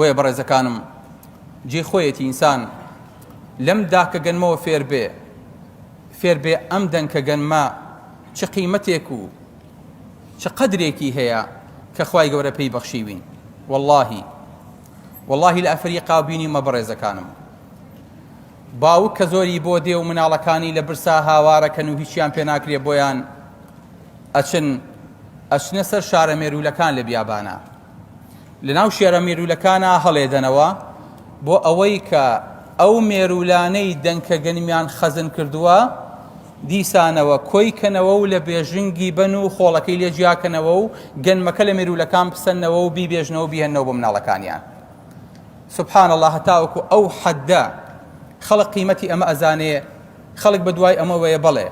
بۆیە بەڕێزەکانم جێی خۆیەتی ئینسان لەم داکە گەنمەوە فێر بێ فێر بێ ئەم دەنکە گەنمە چ قیمەتێک و چ قەدرێکی هەیە کە خوای گەورە پێی بەخشیوین واللهی واللهی لە ئەفریقا بینیمە بەڕێزەکانم باوک کە زۆری بۆ دێ و مناڵەکانی لە برسا هاوارەکەن و هیچیان پێ ناکرێ بۆیان ئەچن ئەچنە سەر شارە مێروولەکان لە بیابانە لەناو شێرە مێروولەکانا هەڵێدەنەوە بۆ ئەوەی کە ئەو مێروولانەی دەنکە گەنمیان خەزن کردووە دیسانەوە کۆی کەنەوە و لە بێژنگی بەن و خۆڵەکەی لێ جیاکەنەوە و گەنمەکە لە مێروولەکان بسەنەوە و بیبێژنەوە بیهێننەوە بۆ مناڵەکانیان. سبحان اللە هەتاوەکو ئەو حەدە خەڵک قیمەتی ئەمە ئەزانێ خەڵک بەدوای ئەمەوەیە بەڵێ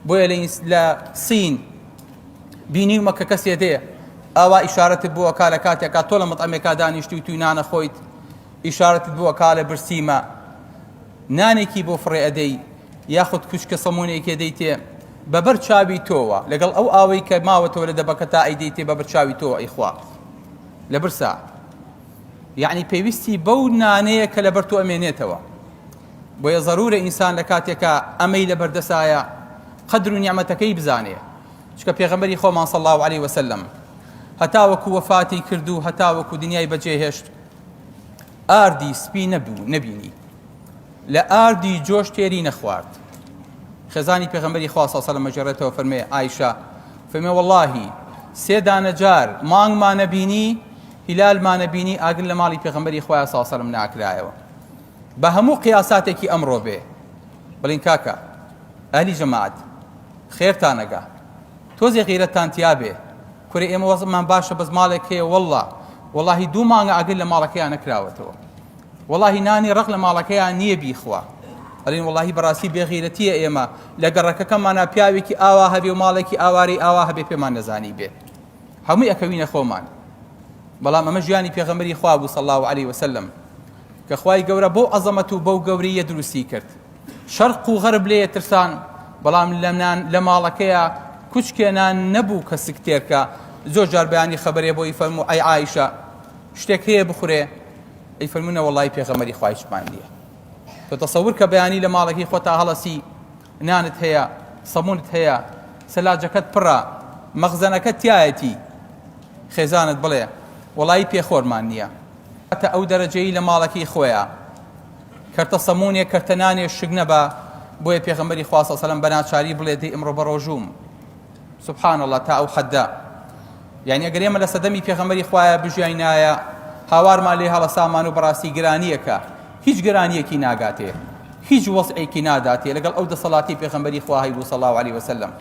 بۆیە لە سین بینیومە کە کەسێ دێ ئاوا ئیشارەتت بۆ ئەکا لە کاتێکا تۆ لە مەتعەمێکا دانیشتوویت و نانە خۆیت ئیشارەتت بۆ ئەکا لە برسیمە نانێکی بۆ فڕێ ئەدەی یاخود کوچکە سەمونێکی ئەدەیتێ بەبەر چاوی تۆوە لەگەڵ ئەو ئاوەی کە ماوەتەوە لە دەبەکە تا ئەیدەیتێ بەبەر چاوی تۆوە ئەیخوا لە برسا یعنی پێویستی بەو نانەیە کە لەبەر تۆ ئەمێنێتەوە بۆیە زەرورە ئینسان لە کاتێکا ئەمەی لەبەردەسایە قەدر و نیعمەتەکەی بزانێ چونکە پێغەمبەری خۆمان صلی اللە علیە وسلم هەتاوەکو وەفاتی کرد و هەتاوەکو دنیای بەجێهێشت ئاردی سپی نەبوو نەبینی لە ئاردی جۆش تێری نەخوارد خێزانی پێغەمبەری خوا صلی الله علیه و سلم فەرمێ عایشە فەرمێ وەڵاهی سێ دانە جار مانگمانە بینی هیلالمانە بینی ئاگر لە ماڵی پێغەمبەری خوا صلی الله علیه و سلم ناکرایەوە بە هەموو قیاساتێکی ئەمڕۆ بێ بڵین کاکە ئەهلی جەماعەت خێرتان ئەگا تۆزێ غیرەتتان تیا بێ کورە ئێمە وەزعمان باشە بەس ماڵێک هەیە واللە وەڵاهی دوو مانگە ئاگر لە ماڵەکەیان نەکراوەتەوە وەڵاهی نانی ڕق لە ماڵەکەیان نییە بیخوا ئەڵێن وەڵاهی بەڕاستی بێغیرەتیە ئێمە لە گەڕەکەکەمانە پیاوێکی ئاوا هەبێ و ماڵێکی ئاوارەی ئاوا هەبێ پێمان نەزانی بێ هەمووی ئەکەوینە خۆمان بەڵام ئەمە ژیانی پێغەمبەری خوا بوو صلی الله علیه وسلم کە خوای گەورە بەو عەزەمەت و بەو گەورەیە دروستی کرد شەرق و غەرب لێ ترسان بەڵام لە نان لە ماڵەکەیا کوچکێ نان نەبوو کە سک تێرکا زۆر جار بەیانی خەبەرێ بۆی فەرموو ئەی عائیشە شتێک هەیە بخورێ ئەی فەرموو نەوەڵای پێغەمبەری خوا هیچمان نییە تۆ تەسەور کە بەیانی لە ماڵەکەی خۆتا هەڵەسی نانت هەیە سەمونت هەیە سەلاجەکەت پڕە مەخزەنەکەت تایەتی خێزانت بڵێ وەڵایی پێخۆرمان نییە تا ئەو دەرەجەی لە ماڵەکەی خۆیان کەرتە سەموونێ کەرتە نانێ شک نەبا بۆیە پێغەمبەری خوا صلی سەلام بە ناچاری بڵێ دەی ئمڕۆ بەڕۆژووم سبحان اللە تا ئەو حەدە یعنی ئەگەر ئێمە لە سەدەمی پێغەمبەری خوایە بژیاینایە هاوارمان لێ هەڵەسامان و بەڕاستی گرانیەکە هیچ گرانیەکی ناگاتێ هیچ وەزعێکی ناداتێ لەگەڵ ئەو دەسەڵاتی پێغەمبەری خوا هەیبوو صلی الله علیه وسلم.